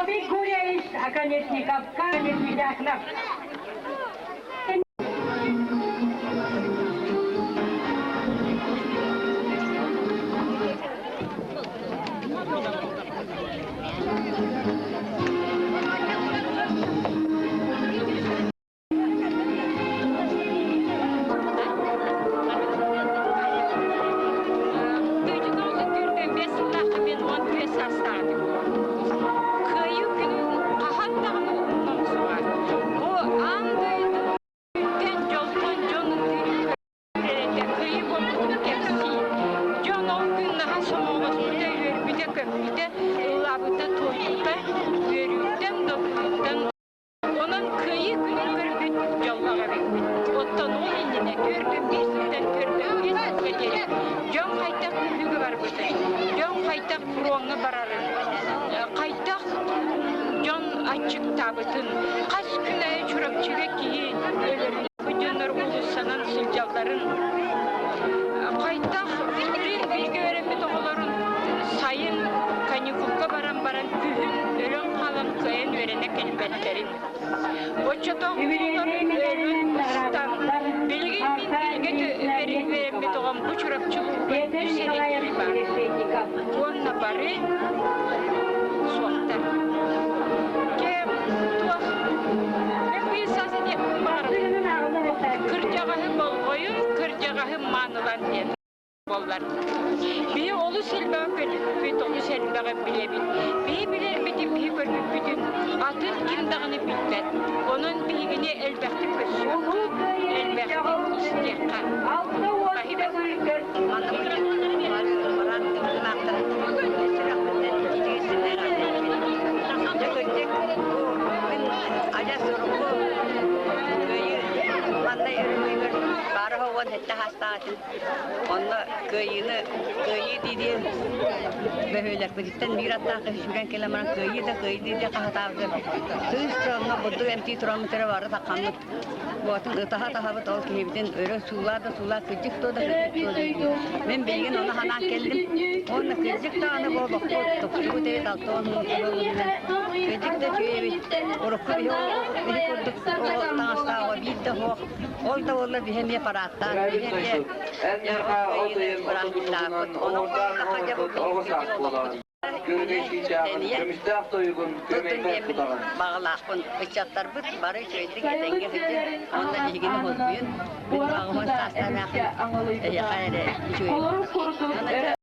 Прокопий Гурьевич Оконешниковка Медведяхнов. Дойдутун сыллаахха мен 15 саастаатым. Кыайыы күнүн хаһан даҕаны умнуом суоҕа. Бу аан дойду дьолтон дьон ытыыр кыайыы буолбутун кэпсии. Дьон ол күн наһаа сомоҕолоспута, үөрбүтэ-көппүтэ, ыллаабыта-туойбута, үөрүүттэн, долгуйууттан. Онон Кыайыы күнүн көрбүт дьоллоох эбиппит. Оттон ол иннинэ 45 сылтан 45 сылга диэри дьон хайдах күлүүгэ барбытын, дьон хайдах фроҥҥа барарын, хайдах дьон аччыктаабытын, хас күн аайы Чурапчыга киһи өлөрүн, бу дьоннор уулуссанан сылдьалларын, хайдах бииргэ үөрэммит оҕолорун сайын каникулга баран баран күһүн өлөн хаалан кыайан үөрэнэ кэлбэттэрин. Оччотооҕу оҕолор өлөн быстан, билигин мин бииргэ үөрэммит оҕом бу Чурапчы улууһугар үс эрэ киһи баар. Уонна бары суохтар. Дьэ, туох мен быйыл саас этиэхпин баҕарабын. Кырдьаҕаһы болҕойун, кырдьаҕаһы маанылан диэн. Буоллар. Биһи олус элбэҕи көрбүппүт, олус элбэҕи билэбит. Биһи билэрбитин, биһи көрбүппүтүн атын ким даҕаны билбэт. Онон биһигини элбэхтик көрсүөххэ, элбэхтик истиэххэ. Спасибо. Манна бары баран тыгынаахтарын сүрэхпиттэн итиитигиссиннэр Дьэ кырдьык бу мин адьас урукку кыайыы манна өрүһүйгэр баара 17 саастаах этим. Онно кыайыыны кыайыы дии-дии бөһүөлэкпититтэн биир аттаах киһи сүүрэн кэлэн баран кыайыы да кыайыы дии-дии хаһытаабытым. Сыыс дьоҥҥо бурдук эмтии тураммыт эрэ бары таххаммыт. Буотун ытаһа таһабыт ол киһибитин өрө суулаа да суулаа кырдьык дуо да кырдьык дуо дии. Мин билигин ону санаан кэллим. Уонна кырдьык даҕаны бу олохпут тупсубут эбит 60 сыл иһинэн. Кырдьык да үчүгэй эбит. Урукку биһи биһи курдук таҥастааҕа биир да суох. Ол да буоллар биһи эмиэ парааттаан, биһи эмиэ бырааһынньыктаахпыт. Ону холоотоххо дьэ бу биһиги олохпут тэнийэн, туттун диэммин баҕалаахпын. Ыччаттарбыт бары үчүгэйдик этэҥҥэ сылдьын уонна биһигини холбуйун. Мин 80 саастаахпын, эһиэхэ эрэ үчүгэй.